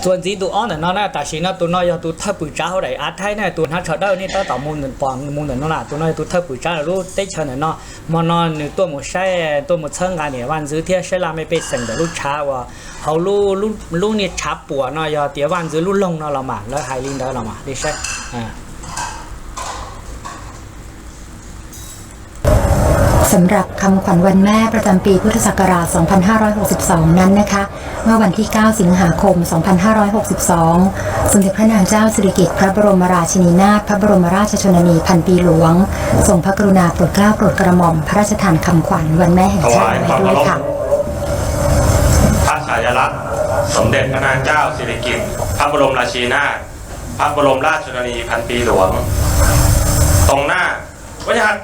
Txuas ntxiv ntu ob ntawm no na, tam sim no tus no yog tus thawj pwm tsav hauv daim av Thaib na, tus hnav tsho dawb nej tab tom mus ntawm no na, tus no yog tus thawj pwm tsav lub teb chaws ntawm no. Hmo no nws tuaj mus saib, tuaj mus txhawb nqa niam vaj ntxwv thiab saib laj mej pej xeem ntawm lub tshav uas hauv lub niag tshav puam no yog tias vaj ntxwv lub loog no los mas, lawv hais li ntawd los mas nej saib. สำหรับคำขวัญวันแม่ประจำปีพุทธศักราช สองพันห้าร้อยหกสิบสอง นั้นนะคะ เมื่อวันที่ เก้า สิงหาคม สองพันห้าร้อยหกสิบสอง สมเด็จพระนางเจ้าสิริกิติ์พระบรมราชินีนาถ พระบรมราชชนนีพันปีหลวง ทรงพระกรุณาโปรดเกล้าโปรดกระหม่อมพระราชทานคำขวัญวันแม่แห่งชาติไว้ด้วยค่ะ ถวายความเคารพ พระฉายาลักษณ์สมเด็จพระนางเจ้าสิริกิติ์พระบรมราชินีนาถ พระบรมราชชนนีพันปีหลวง ตรงหน้า วัชหัตถ์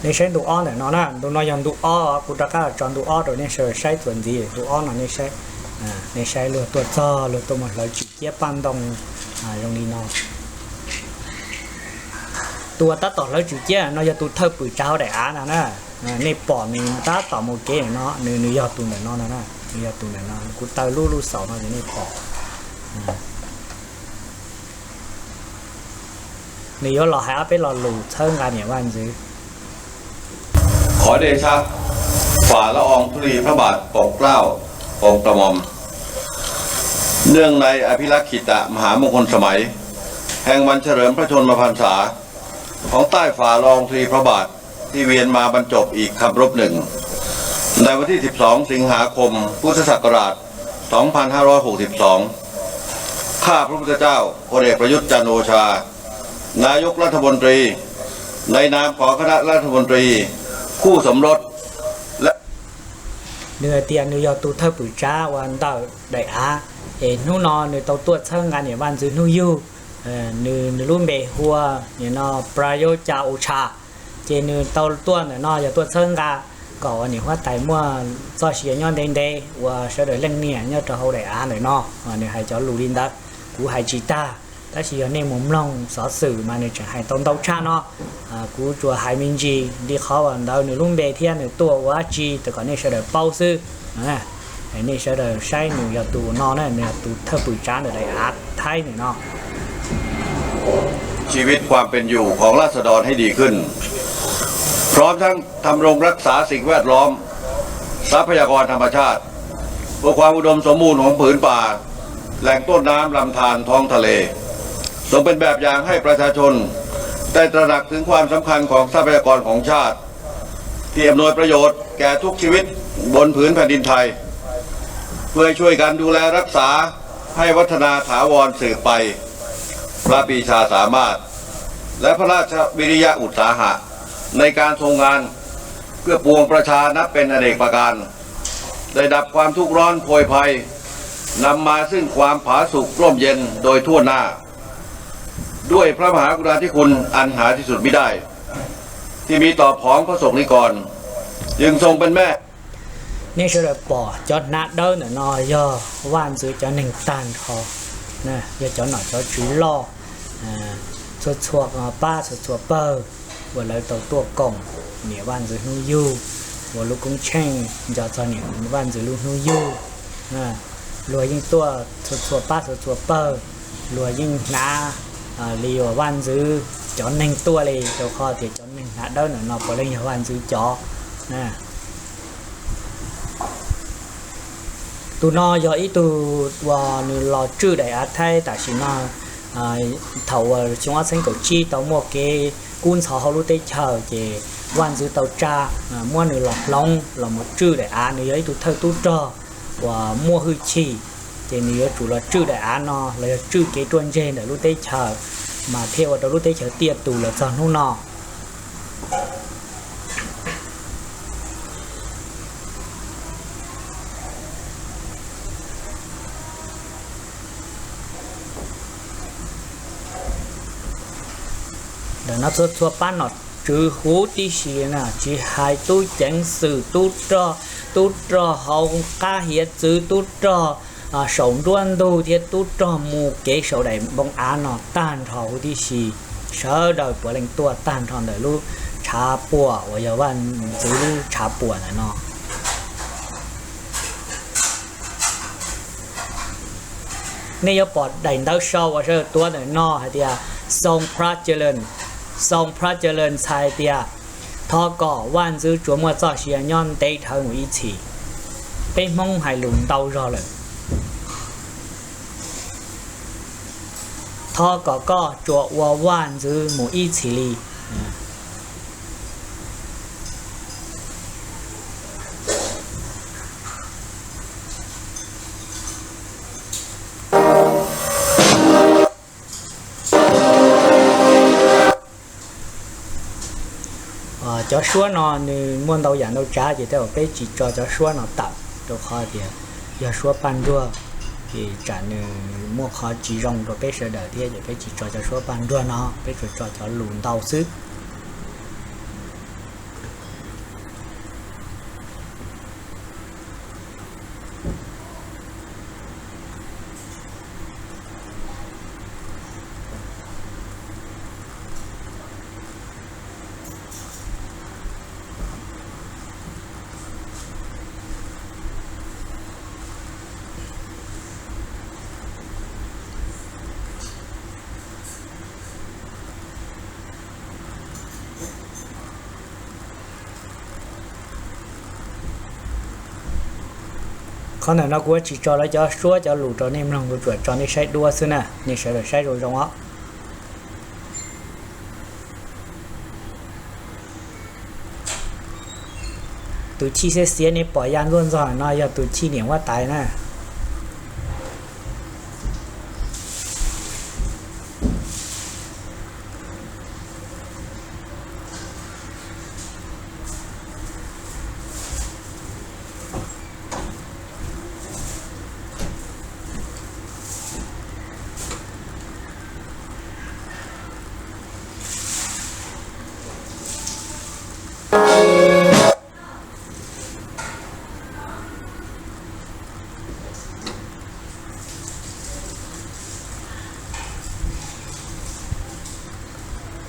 Nej saib ntu ob ntawm no na, ntu no yog ntu ob, kuv rov qab tso ntu ob rau nej sawv daws saib txuas ntxiv. Ntu ob no nej saib, nej saib luag tuaj txog luag tuaj mus hlawv tswm ciab paj ntoo zoo li no. Tus uas tab tom hlawv tswm ciab no yog tus thawj pwm tsav hauv daim av no na. Nej pom nws tab tom mus kev no, nws nws yog tus ntawm no no, nws yog tus ntawm no, kuv taw lub lub xaus no ces nej pom. Nws yuav los hais ob peb lo lus txhawb nqa niam vaj ntxwv. ขอเดชะ ฝ่าละอองธุลีพระบาทโปรดเกล้าโปรดกระหม่อม เนื่องในอภิรักขิตมหามงคลสมัย แห่งวันเฉลิมพระชนมพรรษา ของใต้ฝ่าละอองธุลีพระบาท ที่เวียนมาบรรจบอีกคำรบหนึ่ง ในวันที่ สิบสอง สิงหาคม พุทธศักราช สองพันห้าร้อยหกสิบสอง ข้าพระพุทธเจ้า พลเอกประยุทธ์ จันทร์โอชา นายกรัฐมนตรี ในนามของคณะรัฐมนตรี คู่สมรส และ Nws hais tias nws yog tus thawj pwm tsav uas ntawm daim av, es hnub no nws tau tuaj txhawb nqa niam vaj ntxwv hnub yug. Nws nws lub npe hu ua nim no Prayuth Chan-o-cha, ces nws tau tuaj ntawm no yog tuaj txhawb nqa kom uas niam huab tais muaj txoj sia nyob ntev ntev ua sawv daws leej niam nyob rau hauv daim av ntawm no. Nws hais cov lus li ntawd, kuv hais tsis tag, tab sis yog nej mus mloog xov xwm mas nws tseem hais tau ntau tshaj no. Kuv tsuas hais me ntsis li qhov uas ntawd nws lub npe thiab nws tuaj ua dab tsi kom nej sawv daws paub xwb. Nej sawv daws saib nws yog tus no na, nws yog tus thawj pwm tsav ntawm daim av Thaib ntawm no. ชีวิตความเป็นอยู่ของราษฎรให้ดีขึ้น พร้อมทั้งทำรงรักษาสิ่งแวดล้อม ทรัพยากรธรรมชาติ เพื่อความอุดมสมบูรณ์ของผืนป่า แหล่งต้นน้ำลำธารท้องทะเล ทรงเป็นแบบอย่างให้ประชาชน ได้ตระหนักถึงความสำคัญของทรัพยากรของชาติ ที่อำนวยประโยชน์แก่ทุกชีวิตบนผืนแผ่นดินไทย เพื่อช่วยกันดูแลรักษาให้วัฒนาถาวรสืบไป พระปรีชาสามารถ และพระราชวิริยะอุตสาหะ ในการทรงงาน เพื่อปวงประชานับเป็นอเนกประการ ได้ดับความทุกข์ร้อนโพยภัย นำมาซึ่งความผาสุกร่มเย็นโดยทั่วหน้า ด้วยพระมหากรุณาธิคุณอันหาที่สุดมิได้ ที่มีต่อผองพระสงฆ์นิกร จึงทรงเป็นแม่ Nej sawv daws pom cov hnav dawb ntawm no yog vaj ntxwv cov neeg tag nrho, yog cov nom cov tswv loj, txhua txhua pab txhua txhua pawg uas lawv tau tuaj koom niam vaj ntxwv hnub yug, ua lub koob tsheej nco txog niam vaj ntxwv lub hnub yug. Luag yeej tuaj txhua txhua pab txhua txhua pawg, luag yeej hnav li uas vaj ntxwv cov neeg tuaj li, rau qhov tias cov neeg hnav dawb ntawm no puav leej yog vaj ntxwv cov. Tus no yog ib tug uas nws los tswj daim av Thaib tam sim no. Thaum uas xyoo ob txhiab kaum tsib tau muaj kev kub ntxhov hauv lub teb chaws ces vaj ntxwv tau tsa muab nws los hloov los mus tswj daim av. Nws yog ib tug thawj tub rog uas muaj hwj chim, ces nws yuav tsum los tswj daim av no los yog tswj kev ruaj ntseg ntawm lub teb chaws, mas thiaj ua rau lub teb chaws tiaj tus los txog hnub no. No txhua txhua pab nom tswv huv tib si na, tsis hais tub ceev xwm, tub rog, tub rog hauv qab hiav txwv, tub rog saum nruab ntug thiab tub rog mus kev saum daim npoo av no tag nrho huv tib si, sawv daws puav leej tuaj tag nrho ntawm lub tshav puam uas yog vaj ntxwv lub tshav puam ntawm no. Nej yuav pom daim ntawv sau uas sawv daws tuav ntawm no hais tias Soo Phra Jalen, Soo Phra Jalen txhais tias thov kom vaj ntxwv tsuas muaj txoj sia nyob ntev dhawv mus ib txhis. Peb Hmoob hais lus ntau zog lawm. Thov kom koj tsuas ua vaj ntxwv mus ib txhis li. Cov suab no nws muaj ntau yam ntau tsav ces tej zaum peb tsis tso cov suab no tawm rau qhov tias yog suab paj nruag, ces tsam nws muaj qhov tsis zoo rau peb sawv daws thiab ces peb tsis tso cov suab paj nruag no, peb tsuas tso cov lus ntau xwb. Qhov ntawm no kuv tsis tso lawv cov suab cov lus rau nej mloog, kuv tsuas tso nej saib duab xwb na, nej sawv daws saib zoo zoo os. Tus chij xiab xiab nej pom ya ntxuaj ntxog no yog tus chij niam huab tais na.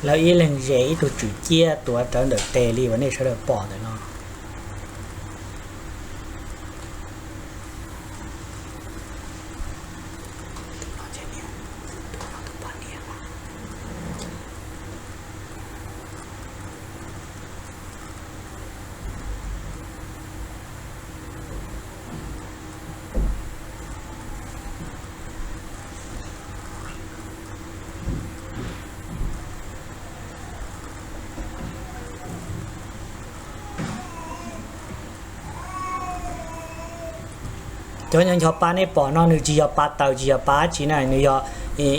Lawv ib leeg zes ib tug tswm ciab tuav rawv ntawm tes li uas nej sawv daws pom ntawm no. Cov ncho ncho pa nej pom no nws tsis yog pa taws tsis yog pa dab tsi na, nws yog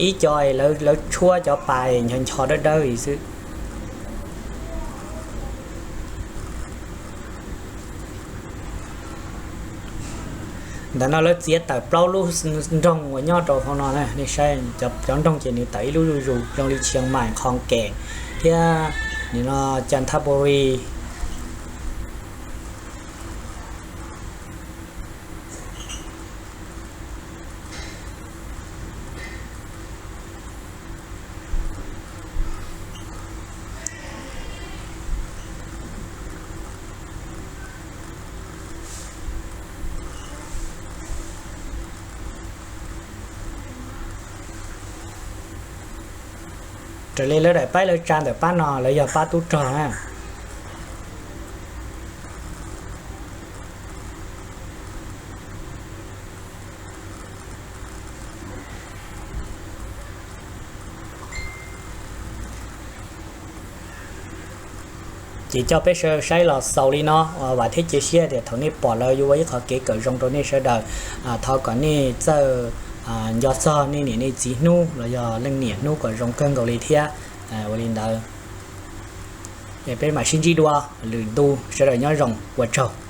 ib co lawv tshuab cov pa ncho ncho dawb dawb li xwb. Ntawm no lawv txiav tawm plaub lub nroog uas nyob rau hauv no na, nej saib cov nroog ces nws tawm ib lub zuj zus zoo li Chiang Mai, Khon Kaen thiab nim no Chanthaburi. Raws li lawv daim paib lawv tsa ntawm pab no lawv yog pab tub rog na. Ces coj peb sawv daws saib los xaus li no, vam thiab cia siab tias thaum nej pom lawv yuav ua ib qhov kev kawm zoo rau nej sawv daws. Thov kom nej txawj nco txog nej niam nej txiv hnub los yog leej niam hnub kom zoo kawg nkaus li thiab. Ua li ntawd, peb mam sib ntsib dua lwm ntu, sawv daws nyob zoo, ua tsaug.